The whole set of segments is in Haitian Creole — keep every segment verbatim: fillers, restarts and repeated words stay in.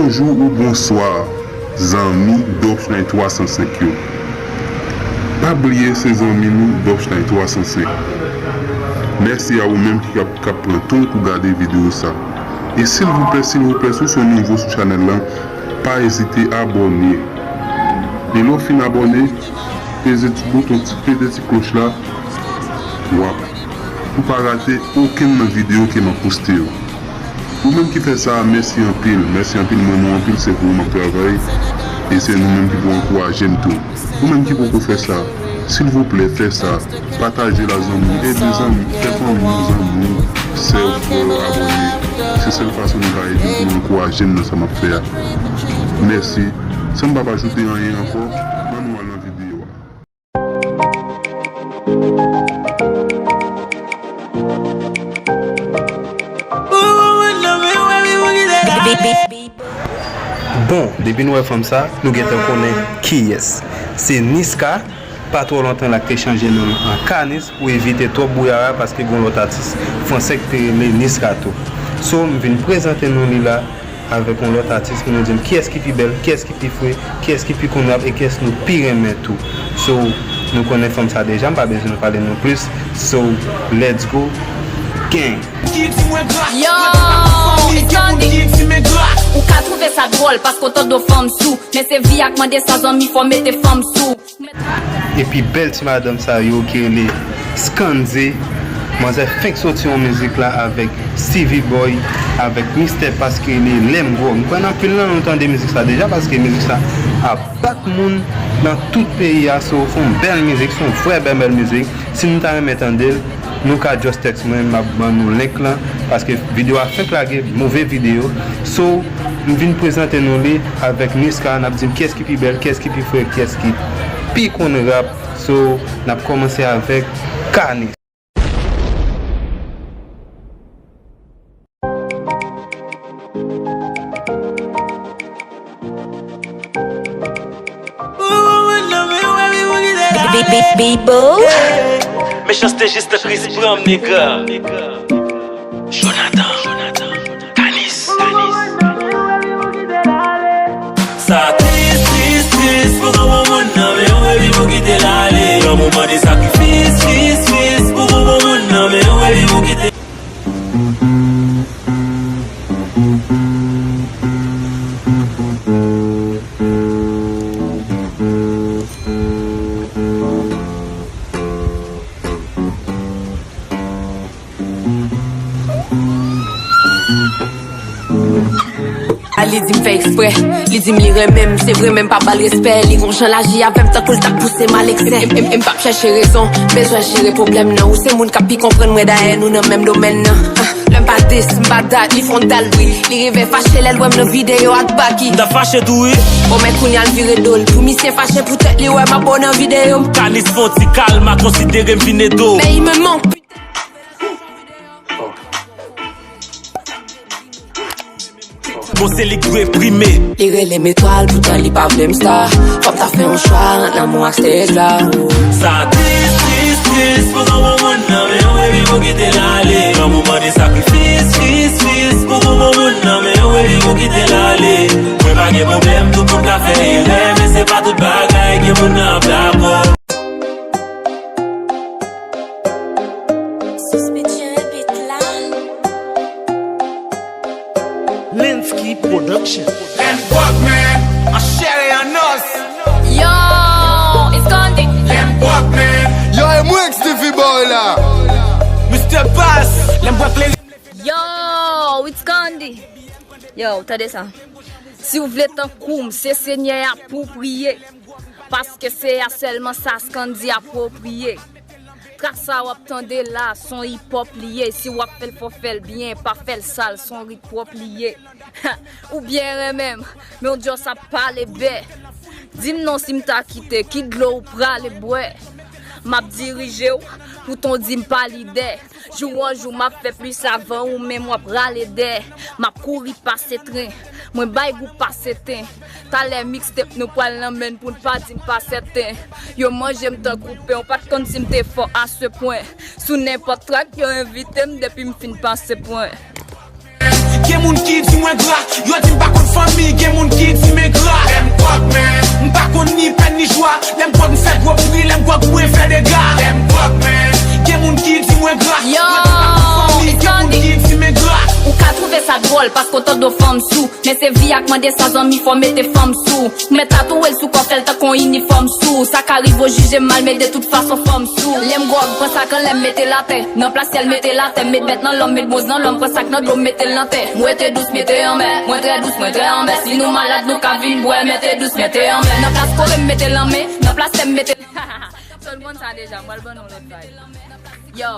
Bonjou ou bonswa, zanmi Dopchline twa san senk yo. Pa bliye se zanmi nou Dopchline twa san senk. Mèsi a ou menm ki ap, k ap pran tan pou gade videyo sa. E silvouplè, silvouplè, si w se nouvo sou chanèl lan, pa ezite abòne. E lè w fin abòne, peze ti bouton, ti, peze ti kloch la, w ap, pou pa rate okenn nan videyo ke m ap poste yo. Ou menm ki fè sa, mèsi anpil, mèsi anpil, m renmen w anpil, se pou ou m ap travay, e se nou menm ki pou ankouraje m tou. Ou menm ki poko fè sa, silvouplè, fè sa, pataje l a zanmi w, ede zanmi w, fè fanmi w, zanmi w, sè w, frè w abòne. Se sèl fason nou ka ede m pou nou ankouraje m nan sa m ap fè a. Mèsi. San m pa pa ajoute anyen ankò, ann nou al nan videyo a. Bon, depi nou wè fanm sa, nou gentan konnen kiyès. Se Niska, pa twò lontan la k te chanje non l an Kanis pou evite twòp bouyara paske gen yon lòt atis fransè k te rele Niska tou. So, m vin prezante nou li la avèk yon lòt atis pou nou di m kiyès ki pi bèl, kiyès ki pi fre, kiyès ki pi konn rap e kiyès nou pi renmen tou. So, nou konnen fanm sa deja, m pa bezwen nou pale non plis. So, let's go, gang! Yo, Islande! Ou ka twouve sa dwòl paske w tande yon fanm sou, men se vi a k mande sa, zanmi, fò w mete fanm sou. Epi bèl ti madanm sa yo ki rele Scandy. Manzè fenk soti yon mizik la avèk Stevie Boy, avèk Mistè Pass ki rele Lè m Gwòg. M kwè n anpil nan nou tande mizik sa deja paske mizik sa ap bat moun nan tout peyi a. Se yon bèl mizik, se yon vrè bèl bèl mizik. Si nou ta renmen tande l, nou ka just text mwen, m ap ban nou link lan, paske videyo a fenk lage, move videyo. So, m vin prezante nou li avèk Niska, n ap di m kiyès ki pi bèl, kiyès ki pi fre, kiyès ki pi konn rap. So, n ap kòmanse avèk Kanis. Bibo. Mechanste jis nan Chris Brown, nègre. Jonathan, Kanis, Kanis. Sa tris, tris, tris, pou gwo bon moun nan, men yon baby pou kite l ale. Lanmou mande sakrifis, fis, fis, pou gwo bon moun nan, men yon baby pou kite. A li di m fè eksprè, li di m li renmen m, se vre men m pa ba l respè, li gon jan l aji avè m tankou l t ap pouse m a leksè. M, m, m p ap chèche rezon, bezwen jere pwoblèm nan, ou se moun k ap pi konprann mwen dayè nou nan menm domèn nan. Ah, lè m pa dis, m pa dat, li fon dal bri, li rive fache lè l wè m nan videyo ak Baky. M t ap fache tou wi. O men kounya l vire do l, pou misye fache poutèt li wè m ap bo nan videyo m. Kanis fon ti kalma, konsidere m vin ede w. Men il me manque. Bon, se li k dwe prime. Li rele m etwal, poutan li pa vle m star. Fò m ta fè yon chwa ant lanmou ak stage la. Sa tris, tris, tris, pou gwo bon moun nan, men yon baby pou kite l ale. Lanmou mande sakrifis, fis, fis, pou gwo bon moun nan, men yon baby pou kite l ale. Mwen pa gen pwoblèm, tout moun ka fè erè, men se pa tout bagay ke moun nan ap dakò. Sous Beat Beat la. Linsky Production. Lè m gwòg, man, an chè e an os. Yo, Iskandi. Lè m gwòg, man. Yo, e mwen Stevie Boy la. Mister Bass. Lè m gwòg, lè Yo, Iskandi. Yo, tande sa. Si w vle tankou m, se Senyè a pou w priye. Paske se a sèlman sa Scandy apwopriye. Trak sa w ap tande la, s on hip hop li ye. Si w ap fè l, fò fè l byen, pa fè l sal, s on rit pwòp li ye. Ou byen renmen m, men w just ap pale bè. Di m non si m ta kite, ki dlo w prale bwè? M ap dirije w, poutan w di m pa lidè. Jou an jou, m ap fè plis avan ou, men m w ap rale dèyè. M ap kouri pase tren, mwen bay gou pase ten. Talè mixtape nou pral nan men n pou n pa di n pa sèten. Yo manje m tankou pen, ou pa t konn si m te fò a se pwen. Sou nenpòt trak yo envite m depi m fin pase pwen. Gen moun ki di m engra, yo di m pa konn fanmi, gen moun ki di m engra. Lè m gwòg, men, m pa konn ni pèn ni jwa. Lè m gwòg, m fè gwo bri, lè m gwòg, mwen fè dega. Lè m gwòg, men, gen moun ki di m engra, yo di m pa konn fanmi, gen moun ki di m engra. Ou ka twouve sa dwòl, paske w tande w fanm sou. Men se vi a k mande sa, zanmi, fò w mete fanm sou. Ou mèt tatouwe l sou kò, fè l tankou yon inifòm sou. Sa ka rive w jije m mal, men de tout fason fanm sou. Lè m gwòg, pran sa k anlè m, mete l atè. Nan plas syèl, mete l atè. Met bèt nan lòm, met bwonz nan lòm. Pran sa k nan do m, mete l nan tè. Mwen te dous, mete anmè. Mwen trè dous, mwen trè anmè. Si nou malad, nou ka vin bwè. Mete dous, mete anmè. Nan plas kore m, mete l anmè. Nan plas tè m, mete l. Tout moun sa deja, m pral ban nou lòt vibe. Yo,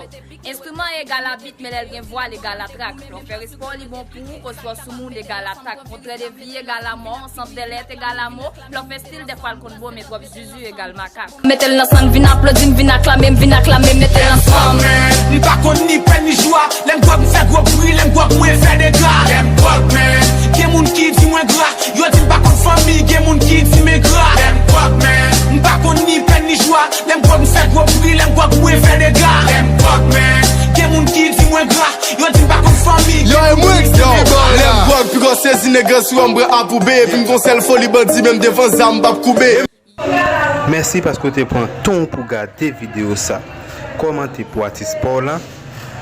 enstriman egal a bit, men lè l gen vwa, l egal a trak. Lè w fè respè w, li bon pou ou, oswa sou moun, l egal a tak. Kontrè de vi egal a mò, sans de lèt egal a mo. Lè w fè stil, dèfwa l konn bo, men twòp zuzu egal makak. Mete l nan san, vin aplodi m, vin aklame m, vin aklame m, mete l ansanm. M pa konn ni pèn ni jwa, lè m gwòg m fè gwo bri, lè m gwòg mwen fè dega. Lè m gwòg, men, gen moun ki di mwen gra, yo di m pa konn fanmi, gen moun ki di m engra. Lè m gwòg, men, m pa konn ni pèn ni jwa, lè m gwòg m fè gwo bri, lè m gwòg mwen fè dega. Lè m gwòg, men, gen moun ki di mwen gra, yo di m pa konn fanmi. Yo, e mwen ki yo, lè m gwòg, pi gwo sezi nèg sou an, m pran apoube, epi m gon sèl foli bandi, menm devan zam, m p ap koube. Mèsi paske w te pran tan w pou w gade videyo sa. Kòmante pou atis pa w la,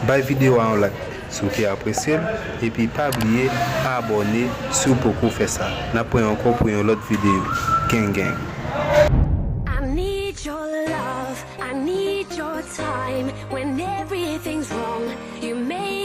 bay videyo a yon like si w te apresye l, epi pa bliye abòne si w poko fè sa. N ap wè ankò pou yon lòt videyo. Gang, gang. I need your love, I need your time. When everything's wrong, you make